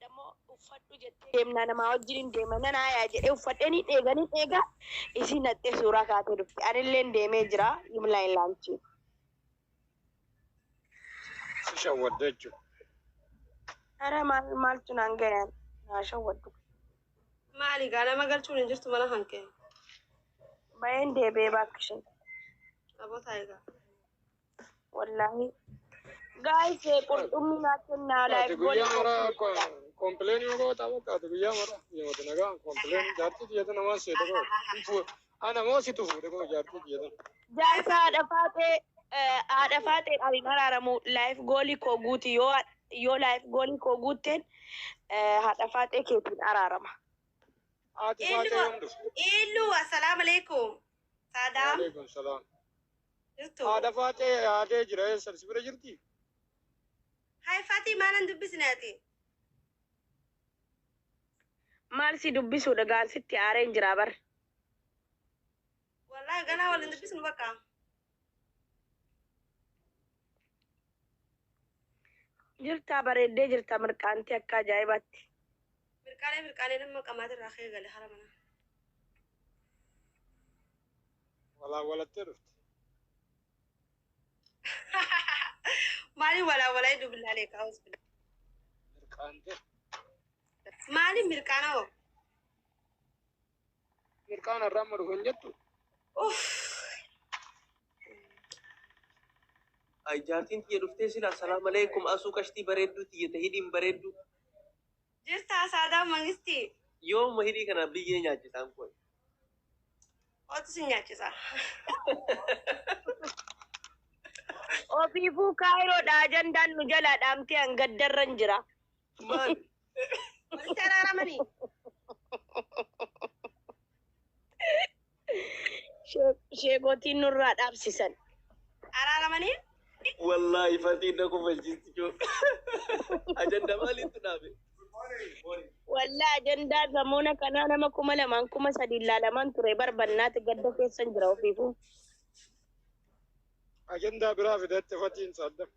Adhammoo uffadhu jettee deemnaa namaa wajjin hin deema nan haayaa jedhee uffadhee niin eega niin eega isiin dhaxxee suuraa kaatee dhufte. Anilleen deemee jira yimlaay laanchi. Si shawwadde jechuudha. Ara maal maaltu naan gahe naa shawwaddu. Maali gaa nama galchuun hin jirtu mana kan kee. Bayeen deebi'ee baakkishin. Aboo taa'i gaa. Wallaahi. Guys qurxummii naa kennaa Ati live guyyaa goal mara kompileen yoo goota bakka ati guyyaa mara yooti nagaa kompileen jaartii tiyyata namaa seete koo. Ana moo situ fuudhe koo jaartii tiyyata. Jaarsa haadha faaxee haadha faaxeedhaan hin araaramu life goalii koo guuti yoo yoo life goalii koo guutteen haadha faaxee keetiin araarama. Haati faaxee yoom dhufte? Illu assalaamu alaikum. Saadaam Waalaikum salaam. jirtu. Haadha faaxee haadee jira eessa si bira jirti? Hai Fatii maalan dubbisne ati? Maal si dubbisuudha gaan sitti aareen jira bar. Wallahi ganaa waliin dubbisnu bakka. Jirtaa bareeddee jirta mirqaantii akka ajaa'ibaatti. Mirqaanee mirqaanee nama qamaatirraa kee gale hara mana. Walaa walattee dhufte. Maaliin walaa walaa dubbillaalee kaa'us bila. Mirqaantee. Maaliin mirqaana hoo? Mirqaan har'aa amma dhufe hin jettu? Uff. Ay jaartiin tiyya dhuftee sila assalaamu alaikum asuu qashtii bareedduu tiyya ta hidhiin bareedduu. Jirtaa Saadaam Mangistii. Yooma hidhii kana biyyee nyaachisaan kun. Otu si nyaachisa. Ofiifuu kaayiroodha ajandaan nu jalaa dhaamtee an gaddarran jira. Maal? Walitti araaramanii. Sheekotiin nurraa dhaabsisan. Araaramanii. Wallaahi fatiin na kofalchiisti joo. Ajanda maaliitu dhaabe? Wallaa ajandaa samoona kanaa nama 2000 3000 ilaalaman ture barbannaati gadda keessan jira ofiifuu. Ajandaa biraa fidatte fatiin saaddam.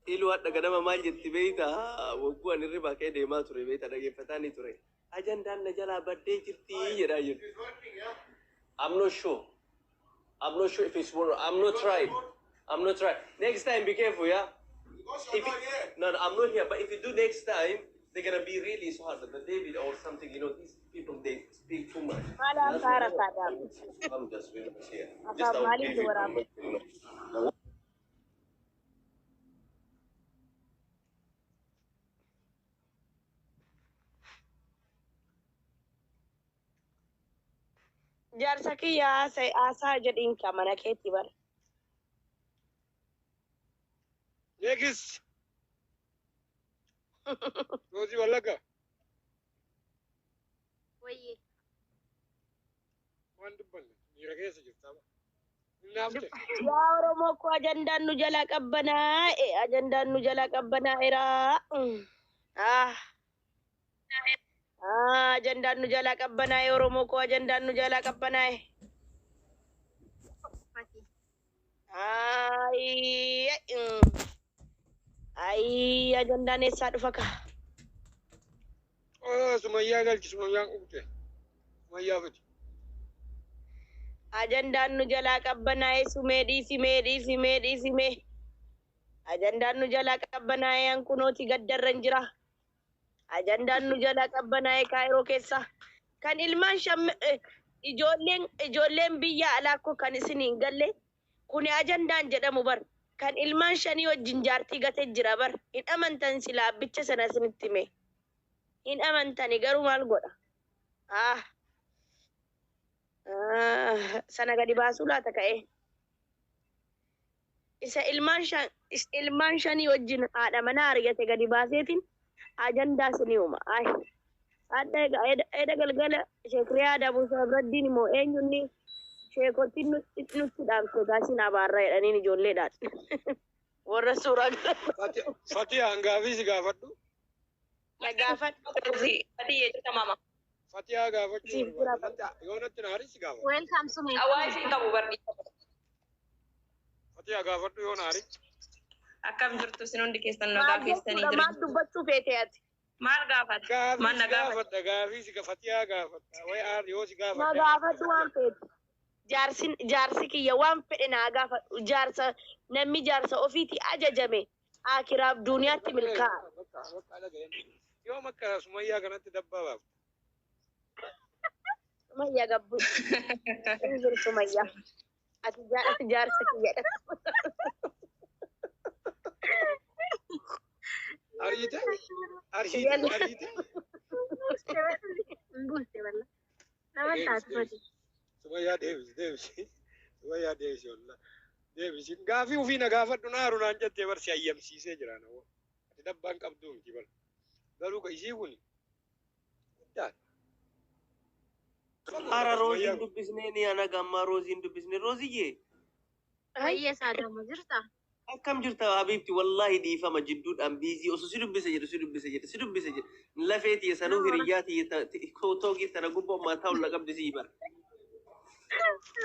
Iluu hadha ganama maal jetti beeyta wagguu ani hirribaa ka'ee deemaa ture beeyta dhageeffataa ni ture. Ajandaan na jalaa baddee jirti jedhaa jirti. I'm not sure. I'm not sure if it's one. I'm not tried. I'm not tried. Next time, be careful, yeah? If it, no, no, I'm not here. But if you do next time, they're gonna be really so hard. The David or something, you know, these people they speak too much. Maal That's haasaara why saadaam. I'm just really here. Just Afaan I will maaliif give you waraaba? you know. Jaarsa kiyya haasa'e haasaa jedhiin ka mana keetti bara. Next. Roozii Wallagga. Wayye. Waan dubbanne miira keessa jirta. Naafte. Yaa Oromoo koo ajandaan nu jalaa qabbanaa'e ajandaan nu jalaa qabbanaa'eera. Ah. Ah, ajandaan nu jalaa qabbanaa'e Oromoo koo ajandaan nu jalaa qabbanaa'e. Fatii. Ayii. Ayii ajandaan eessaa dhufa ka? Sumayyaa galchi sumayyaan qubte. Sumayyaa fidi. Ajandaan nu jalaa qabbanaa'e sumee dhiisi mee dhiisi mee dhiisi mee. Ajandaan nu jalaa qabbanaa'e hankunooti gaddarran jira. Ajandaan nu jalaa qabbanaa'e kaayiroo keessa. Kan ilmaan shamme ijoolleen ijoolleen biyya alaa koo kan isin hin galle kuni ajandaan jedhamu bar. Kan ilmaan shanii wajjin jaartii gate jira bar. Hin amantan silaa abbicha sana isinitti hime. Hin amantani garuu maal godha? Ah. Ah, sana gadi baasuu laata ka'ee. Isa ilmaan shan is- ilmaan shanii wajjin haadha manaa argate gadi baaseetiin ajandaa isinii uuma. Ay. Hadha egaa eda eda galgala sheekriyaa Abu Sabraddiin immoo eenyunni sheekotiin nutti nutti dhaamte egaa isin abaarra jedhaniin ijoolleedhaan. Warra suuraa galan. Fatii hangaafii si gaafadhu. Na gaafadhu. Fatiyye jirta mama. Fatiyaa gaafachuu Siif jira barbaada. Yoo natti na haari si gaafadhu. Welcome Sumee. Awaa isheen qabu barri. Fatiyaa gaafadhu yoo na haari. Akkam jirtu isin hundi keessan nagaa Maal keessanii jechuudha? Maal jireenya. dubbachuu feete ati? Maal gaafata? Gaafii Maal si na gaafata? gaafadha, gaafii si Fatiyaa gaafadha. Wayi aar yoo si Na gaafadhe gaafadhu waan feete. Jaarsi kiyya waan fedhe naa gaafadhu. Jaarsa namni jaarsa ofiiti ajajame akiraaf duuniyaatti milkaa'a. Yoo makka Sumayyaa kanatti dabbaa baafta. Sumayyaa gabbu. Hin jiru Sumayyaa. Ati jaarsa kiyyadha. Ariite? Ariite? Ariite? Hin buuste walla. Nama taatu fati. Sumayyaa deebisi, deebisi. Sumayyaa deebisi wallah. Deebisi. Gaafii ofii na gaafadhu naaru naan jettee barsi ayyamsiisee jira na. Ati dabbaan qabduu miti bara. Garuu ka isii kun guddaadha. Ara Rooziin dubbisnee ni ana gammaa Rooziin dubbisnee Rooziyyee. Baay'ee saadamu jirta. Akkam jirta habiibti? Wallaahi dhiifama, jidduudhaan busy osoo si dubbise jedhu, si dubbise jedhu, si dubbise jedhu, lafee tiyya sanuu hiriyyaa tiyya toogii tana gubbaa maataa olla qabdi sii bara.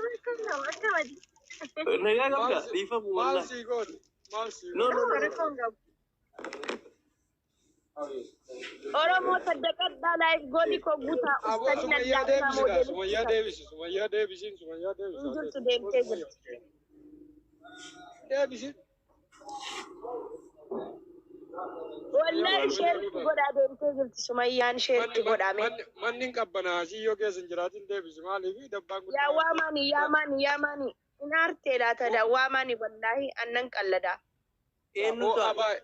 Rakkoon qabu akka badi. Nagaa qabda, dhiifamu Maal wallaahi. sii gooti? Maal sii No, gooti? no, no, no. Rakkoon qabu. Oromoo saddaqadhaa, live goolii koo guutaa. Aboo Ustadii Sumayyaa Naddaa deebisi gaa. Sumayyaa moodeelii. deebisi. Sumayyaa deebisiin. Sumayyaa deebisi. Hin jirtu, deemtee jirti. Deebisi. Wallahi share itti godhaa, deemtee jirti Sumayyaan, share itti godhame. Manni hin qabbanaa asii yoo keessa hin jiraatin deebisi, maaliif dabbaan Yaa guddaa. waamaani, yaamaani, yaamaani. In aartee laata da waamaani, wallaahi annan qalladaa. Eenyutu Ho'a baay'ee.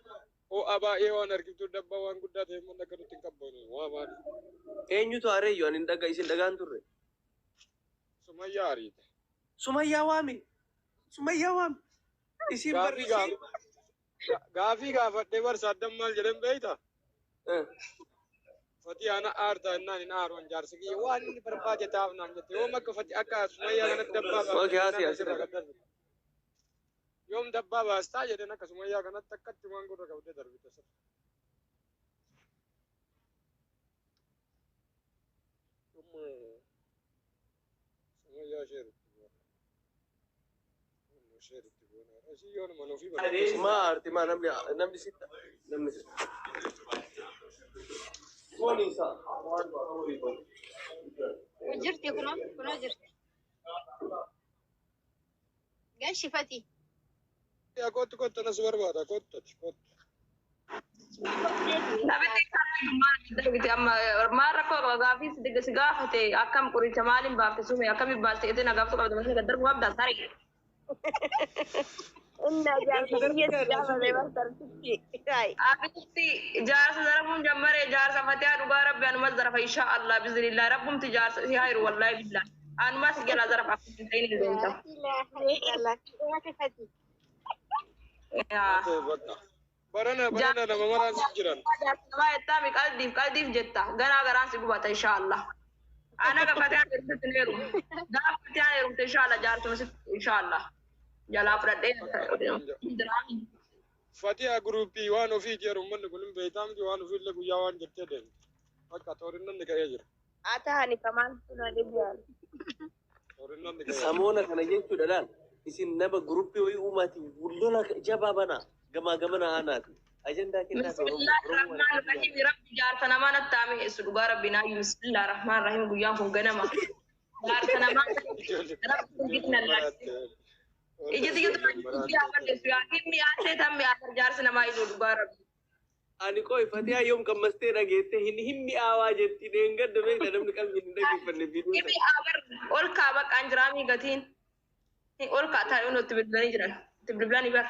Ho'a baay'ee waan argiftu dabbaa waan guddaa ta'e manni akka nutti hin qabbanu. Waa maali? Eenyutu areeyyu? Ani hin dhaga, isin dhagaan turre. Sumayyaa ariite. Sumayyaa waami. Sumayyaa waami. Isin Gaafii barri gaafii gaafadhee barsa addan maal jedhan beeyta? Fatii ana aartaa jennaan hin aaru an jaarsi kiyya waan inni barbaade taa'aaf naan jette, yoom akka fatii akka Sumayyaa kanatti dabbaa Okay, haasi, baastaa haasi. asirra gad darbite. Yoom dabbaa baastaa jedhan, akka Sumayyaa kanatti akkatti waan gurra qabdee darbite asirra. Sumayyaa share itti goona. Share itti goona. Asii yoon mana ofii barbaade. Maa aarti? Maa namni sitta namni sitta. Fooni isaa. Jirti, kunoo kunoo jirti. Gashi fati. Yaa kottu, kottu, anas barbaada, kottu ati kottu. Namitti amma maal rakkoo qaba? Gaafii si gaafate, akkam qoricha maaliin baafte sume, akkamiin baaste jettee na gaafatu qabda malee gad darbuu qabda saree. Inna jaarsa kiyya si gaafate bartartitti. Ay. Abitti jaarsa zarafuun jammare, jaarsa Fatihaa, dhugaa rabbi anumas zarafa, insha Allah bizinillah, rabbumti jaarsa si hayru, wallahi billah anumas jala zarafa, akkuma hin ta'in hin deemta. Ilaaha illallah. Fati. Yaa. Bakka. Barana barana nama maraan si jiran. Jaarsa namaa jettaami, qaldiif qaldiif jetta, ganaa garaan si gubata, insha Allah. Ana ga Fatihaan heerumte hin heerumu. Gaafa Fatihaan heerumte, insha Allah, jaarsuma si insha Allah jalaa fudhadhee jiraami. Fatiha guruppii waan ofii jedhu uummanni kun hin beektaa miti, waan ofiillee guyyaa waan jettee deemte. Bakka toorinnan ni ka'ee jira. Haa ta'ani kamaan suna dhibiyaan. Toorinnan ni ka'ee jira. Samoona kana jechuudha laal. Isin nama guruppii wayii uumaati lola jabaa banaa gamaa gamana aanaati. Ajandaa kennaa fi Oromoo. Bismillaahi rahmaan rahiim, rabbi jaarsa namaa natti hameessu, dhugaa rabbi naayu, bismillaahi rahmaan rahiim, guyyaan kun ganama. Jaarsa namaa rabbi gidna laatti. Iji xiyyatu haa balleessu yaa himmi yaasee tan mi'aafar jaarsi namaa iluu, dhugaa rabbi. Ani qoy, Fatihaa yoom qammastee dhageette hin mi'aawaa jetti? Dheengadda beekta, namni qalbii hin dhaggeeffanne viidiyoo Himmi abar ol kaa baqqaan jiraamii gatiin. Ol kaa taa'ee itti bilbilanii jiran. Itti bilbilanii bar.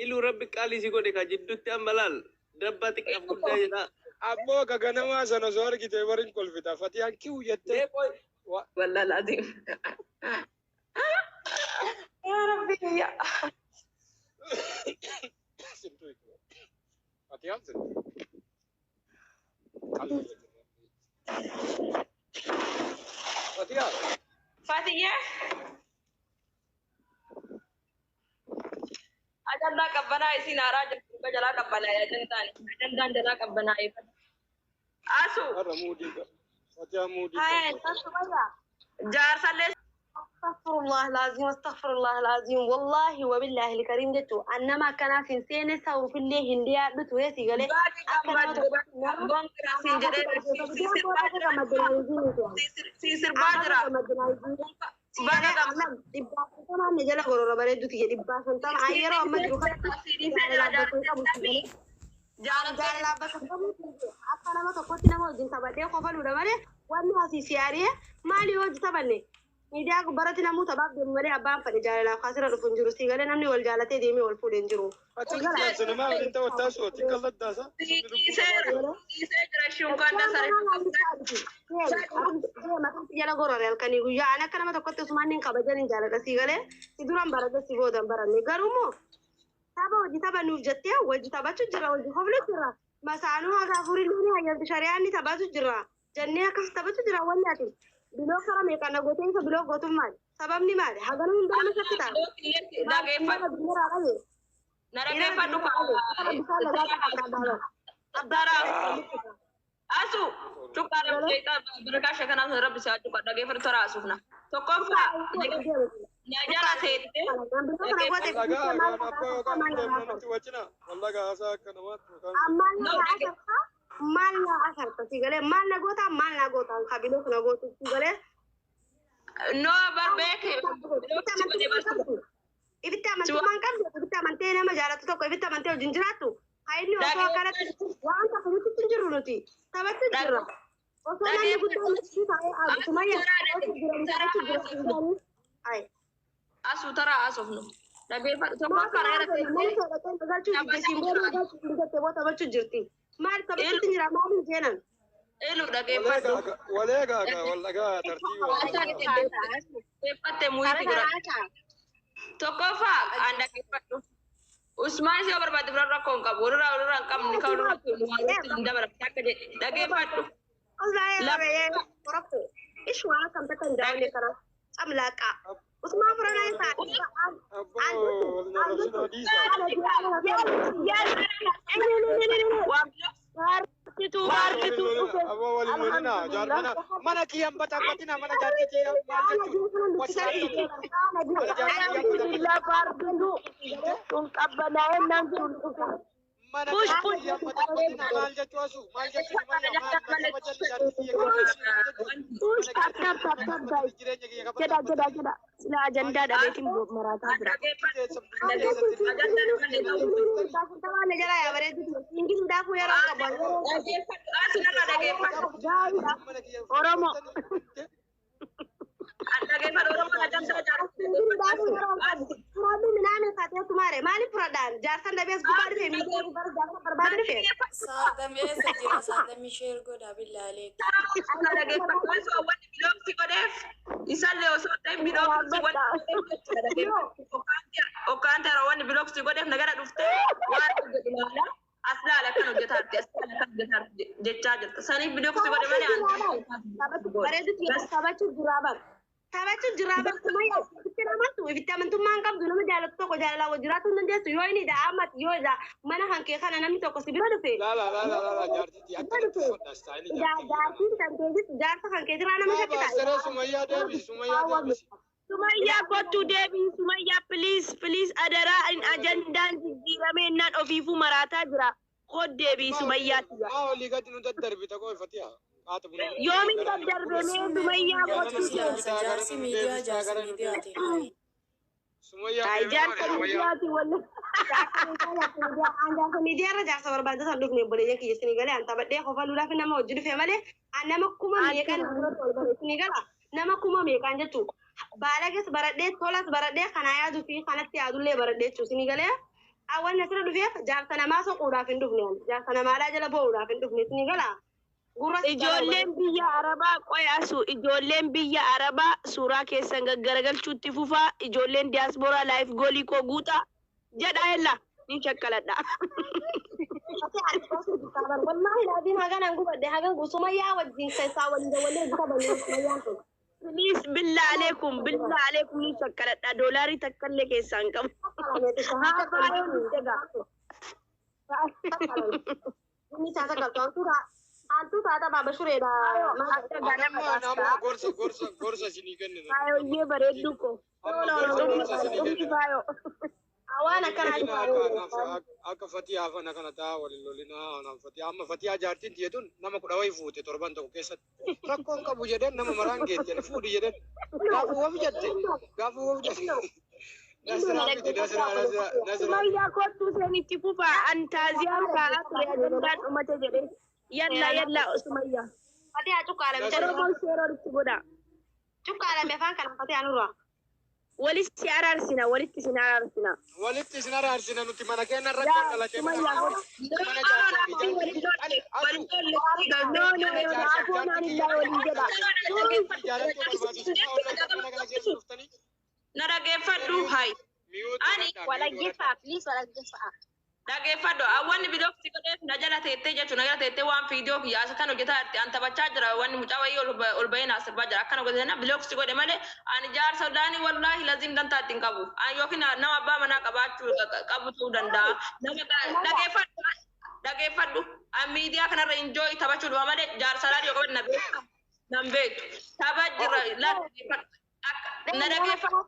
Iluu rabbi qaalii si godhe ka jidduutti amma laal dabbaa xiqqaaf guddaa jedha. Abboo ka ganamaa sana osoo argite barin kolfita. Fatiyaan kiw jettee. Mee qoy Wallaahi laaziim. Yaa rabbi yaa. Sintu. Fatiyaan sintu. Qalbii jette. Fatiyaa. Fatiyyee. Ajandaa qabbanaa isiin haaraa jirtu, dhuga jalaa qabbanaa'e ajandaan. Ajandaan jalaa qabbanaa'e. Asu. Har'a muudii qaba. Fatiyaa muudii Haya, qaba. Sumayyaa. Jaarsallee Astaghfirullah alazim, astaghfirullah alazim. Wallahi wa billahi alkarim jechuun annama akkanaaf hin seene sa'uufillee hin dhiyaadhu ture si galee. Baga gammadde gonkiraa siin jedhee si sirbaa jira. Si sirbaa jira. Baga gammadde. 150 ni jala gorora bareedduti jedhe 150. An yeroo amma jiru kanatti jaalala bakka hin qabu si galee. Jaalala bakka hin qabu akka nama tokkotti nama wajjin taphadhee kofaluudha malee wanni asii si yaadee maali yoo hojii taphanne miidiyaa gubbaratti namuu taphaaf deemu malee abbaan fedhe jaalalaaf kaasirra dhufu hin jiru. Si galee namni wal jaalatee deemee wal fuudhe hin jiru. Ati jaarsa namaa waliin taphattaa su'aati qalladdaasa. Si dhiiseera. Dhiisee jira shunkaan dasare. Jala gorore halkanii guyyaa an akka nama tokkotti usumaan hin kabajan hin jaaladha si galee si duran baradhe si boodan baranne garuu immoo tapha hojii taphannuuf jettee wajji taphachuu jira wajji hoflu jira masaanuu haga afurillee ni hayyamti shari'aan ni taphatu jira jennee akkas taphatu jira wanni ati biloo kara meeqa na gootee isa biloo gootuun maali sababni maali haganuu hin barame shakki ta'a. Dhageeffadhu. Na dhageeffadhu kaa. Asu cuqqaa barakaa shakanaaf rabbi isaa cuqqaa dhageeffadhu tola asuufna. Tokkoffaa na jala seette. Wallagaa gaan abbaa yookaan deemna nuti wajjina. Wallagaa haasaa akka namaatti yookaan. Maal na asarta si galee maal na goota maal na goota kabiloo na gootu si galee. No bar beeke. Ibitti amantummaan qabdu ibitti amantee nama jaalatu tokko ibitti amantee wajjin jiraattu haa inni osoo akkanatti waan tokko nuti hin jirru nuti taphachuu jirra. Osoo namni guddaan nuti taa'ee sumayya osoo jiranii taphachuu jira. Asu tara asufnu. Dhageeffadhu tokkoffaa na jala seette. Taphachuu jirti. Maal taphachuutti jira maaliin seenan? Elu dhageeffadhu. Waleegaa gaa wallagaa tartiiba. Dhaggeeffatte muyitti jira. Tokkoffaa an dhaggeeffadhu. Usmaan si yoo barbaade bira rakkoo hin qabu. Walirraa walirraa hin qabne kan walirraa hin dabalamte akka jedhe dhaggeeffadhu. Usmaan Furanaa isaa. Abbaa wal narrabsinaa dhiisaa. Baarkituu baarkituu dhufe. Abbaa waliin lolinaa jaarmana mana kiyyan baxaxatina mana jaartii kiyyan maal jechuudha. Alhamdulillah baarkituu sun qabbanaa'ee nan sun dhufe. Mana Push, push. kiyyan baxaxatina maal jechuu asu maal jechuu mana maal kabajan jaartii kiyya Push tap tap tap tap guys. jireenya kiyya Jedha jedha jedha. Sila ajandaa dhabeetiin maraataa jira. Oromo. Saadamee eessa jira? Saadamii sheer godhaa billaalee. Isallee osoo ta'in bilooksi wanni bilooksi godheef nagara dhuftee waan hojjetu laala as laala kan hojjetaatti as laala kan hojjetaatti jechaa jirta. Saniif bilooksi godhe malee Taphachuu jira bara. Taphachuu jira bara. Ibitti amantu ibitti amantummaan qabdu nama jaalatu tokko jaalalaa wajjin jiraachuu hin dandeessu yoo inni da'amati yoo idha mana kan kee kana namni tokko si bira dhufe. Laala laala laala jaartii akkanatti uffadha istaayilii jaartii. Jaartiin kan keetis jaarsa kan keetirraa nama shakkita. Baastaree Sumayyaa deebisi Sumayyaa deebisi. Sumayyaa kottu deebii Sumayyaa please please adaraa in ajandaan jijjiiramee naan ofiifuu maraataa jira. Kod deebii Sumayyaatti jira. Maa olii gadi nu daddarbita koo ifatiya. Haati buna. Yoomin daddarbe mee Sumayyaa kottu deebii. Jaarsa jaarsi miidiyaa jaarsa miidiyaati. Sumayyaa Ay jaarsa miidiyaati walli. Jaarsa miidiyaarra jaarsa barbaadatan dhufne obboleeyyan kiyya isinii galee an taphadhee kofaluudhaaf nama hojii dhufe malee an nama kuma meeqaan duratti wal bare isinii gala nama kuma meeqaan jechuun baalages baradhee tolas baradhee kana yaaduu fi kanatti yaadullee baradhee jechuun isinii galee awwan asirra dhufeef jaarsa namaa soquudhaaf hin dhufne jaarsa namaadhaa jala bo'uudhaaf hin dhufne isinii gala. Ijoolleen biyya Arabaa qoyaasu ijoolleen biyya Arabaa suuraa keessan gaggaragalchuutti fufaa ijoolleen diyaasporaa laayif goolii koo guutaa jedha ella ni shakkaladha. Wallahi laaziim hagan gubadhe hagan sumayyaa wajjin keessaa waliin waliin taphannu sumayyaan kun. Please billaa aleekum billaa aleekum ni shakkaladha doolaarii takka illee keessaa hin qabu. Haa baay'ee nuti egaa. Inni isaa sagaltu suuraa Antu taata baaba shureedha. Akka ganama Anamma taasisaa. nama gorsa gorsa gorsa isinii kennina. Faayoyyee bareedduu ko. Amma gorsa gorsa isinii Dhumni kennina. faayoo. Waan akkanaa Lolina jiru. akka anaaf akka Fatiyaa fana kana taa waliin lolina anaaf Fatiyaa amma Fatiyaa jaartiin tiyya tun nama 10 wayii fuute torban tokko keessatti rakkoon qabu jedheen nama maraan geette jedhe fuudhi jedheen gaafa waf jette gaafa waf jette Nasraa miti Nasraa Nasraa Nasraa Sumayyaa kottuu seenitti fufaa an taaziyaan kaa'aa ture ajandaan dhumate jedhe. Yalla yalla Sumayyaa. Fatiyaa cuqqaalame jedhu. Oromoon seeroo itti godha. Cuqqaalame afaan kana Fatiyaa nurraa. Walitti araarsina walitti isin araarsina. Walitti isin araarsina nuti mana keenya Yaa rakkoon dhalatee mana Sumayyaa keenya kottu. mana jaarsaa fi jaartii ani asu No no mana no jaarsaa fi afoon jaartii ani kiyya illaa waliin jedha. jaartii jaalachuu barbaadu simaa olla mana kana keessa dhuftanii Na dhageeffadhu hay. Mute Ani godhadhaa mute godhadhaa. Walaggeeffaa please walaggeeffaa. Dhageeffadhu wanni bilook godheef na jala teettee jechuun na jala teettee waan viidiyoo kiyya asirratti hojjetaa jirti an taphachaa jira wanni mucaa wayii ol bahee naa sirbaa jira akkana godhe na block godhe malee ani jaarsa daanii wallaahi laziim dantaa ittiin qabu ani yookiin nama abbaa manaa qabaachuu qabu ta'uu danda'a nama dhageeffadhu dhageeffadhu ani miidiyaa kanarra enjoy taphachuu dhufa malee jaarsa daanii yoo qaban na beeku nan beektu tapha jira laa dhageeffadhu na dhageeffadhu.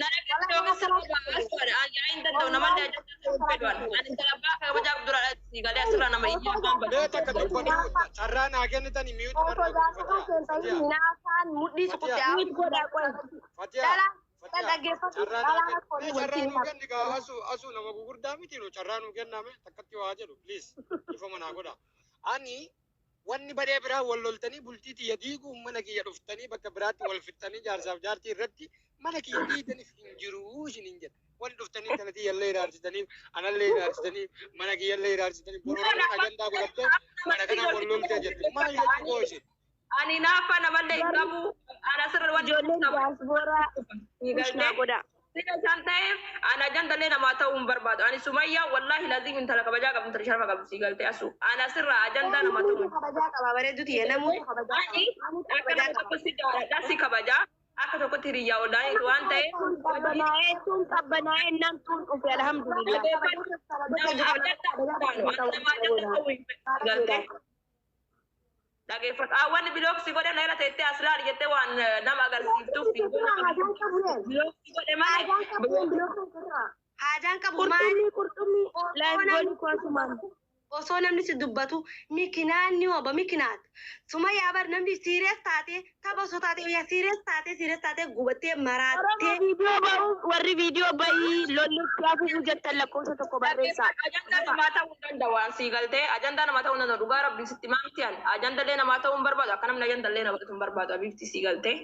Na dhageeffadhu yookiin sirba baasuudha. Ani danda'u namallee ajajaa ta'uu fedhan. Ani intala abbaa kabajaa dura si galee asirraa nama iyyaa afaan Mee badu. takka dubbadhu carraa naa kennitani mute Osoo narraa godhi jaarsa Fatiyaa kan ta'in Fatiyaa hinaafaan mudhii suqutti Fatiyaa Mute godhaa qoy. Fatiyaa Dhala Fatiyaa dhaggeeffatu carraa naa dhalaan kenni akka mee olii carraa wajjin nuu kenni gaa asu asu nama gugurdaa miti nu carraa nuu kenname takkatti waa jedhu please ifa manaa godha. Ani wanni badee biraa wal loltanii bultii tiyya diiguu mana kiyya dhuftanii bakka biraatti wal fixxanii jaarsaaf jaartii irratti mana kiyya diidaniif hin jiruu isin hin jedha. Wanni dhuftanii tana tiyyallee ilaalchisaniif anallee ilaalchisaniif mana kiyyallee ilaalchisaniif boroolaan ajandaa godhattee mana kanaan wal loltee jirti. Maal jechuu koo isin? Ani naafa namallee hin qabu. Ani asirra wanni Ijoolleen diyaasbooraa galtee naa godha. Sida isaan ta'eef ani ajandallee namaa ta'uu hin barbaadu. Ani Sumayyaa wallaahi laziim intala kabajaa qabdu intala sharafa qabdu si galtee asu. Ani asirraa ajandaa namaa ta'uu hin Kabajaa qaba bareedduu tiyya namoota kabajaa Ani qaba. Namoota akka kabajaa nama qaba. tokkotti jaaladha si kabajaa. Akka tokkotti hiriyyaa olaanii waan ta'eef Tun qabbanaa'ee tun qabbanaa'ee nan tun dhufe alhamdulillah. Nama ajandaa taanu ani nama ajandaa ta'uu hin fedhu galtee. Dhageeffadhu. Wanni block godhe na irra teettee as laali jettee waan nama agarsiiftuuf block godhe malee. Haajaan qabu maali? Qurxummii qurxummii live goolii kuwasumaan. Osoo namni si dubbatu mikinaanni oba mikinaat. Sumayyaa bar namni serious taatee tapha osoo taatee yaa serious taatee serious taatee gubattee Oromoo maraattee. viidiyoo ba'uu warri viidiyoo bahii lollutti hafuuf jettan lakkoofsa tokko barreessaa. Ajandaa namaa ta'uu hin danda'u waan sii galtee ajandaa namaa ta'uu hin danda'u dhugaa rabbii sitti maamti ani ajandallee namaa ta'uu hin barbaadu akka namni ajandallee nama godhatu hin barbaadu abiifti sii galtee.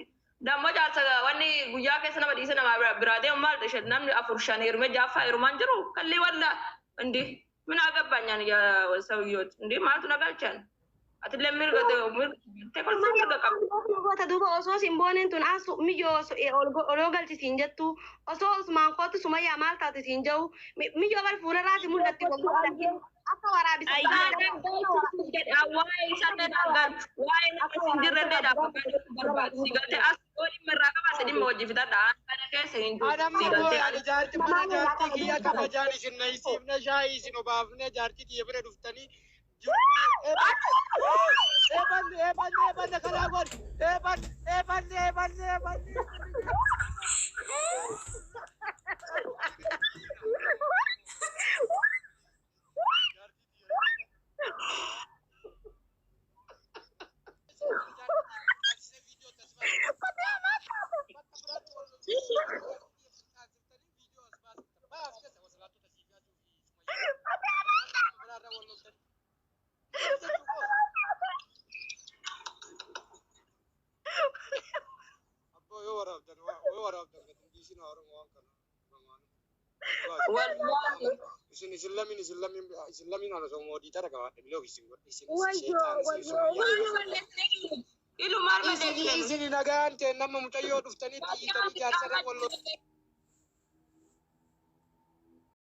Dammoo jaarsa wanni guyyaa keessa nama dhiise nama biraa deemu maal ishee namni afur shan heerume jaaffaa heerumaan jiru kalli walla indi mina agabbanyaan ሰውዮች እንዴ maaltu na galchan atillee mirga mirga kolfii mirga qabdu. Goota duuba osoo simbooneen tun asu miyyoo oloo galchi siin jettu osoo Usmaan kootu Sumayyaa maal taate siin jedhu miyyoo bar fuularraa si mul'atti akka waraabisa. Waa'ee isaallee naan galchu waa'ee nama siin jirrellee dhaabbatanii barbaadu si galtee as yoo dhimma irraa qabaate dhimma hojii fitadha kana keessa hin jiru si Adamma galtee ani jaarti mana jaartii kiyya kabajaan isin na isiifne shaayii isin obaafne jaartii tiyya bira dhuftanii eebanne eebanne eebanne karaa godhi eebanne eebanne eebanne eebanne. Wallaahi. Isin lamin isin lamin isin lamin ana osoo moderator qabaadhe block isin godhe isin Wayyoo sheexaan isin wayyoo sumayyaa. wayyoo. Ilu maal Isin malee isin nagaan ta'e nama mucayyoo dhuftanii xiyyiitanii jaarsarra wal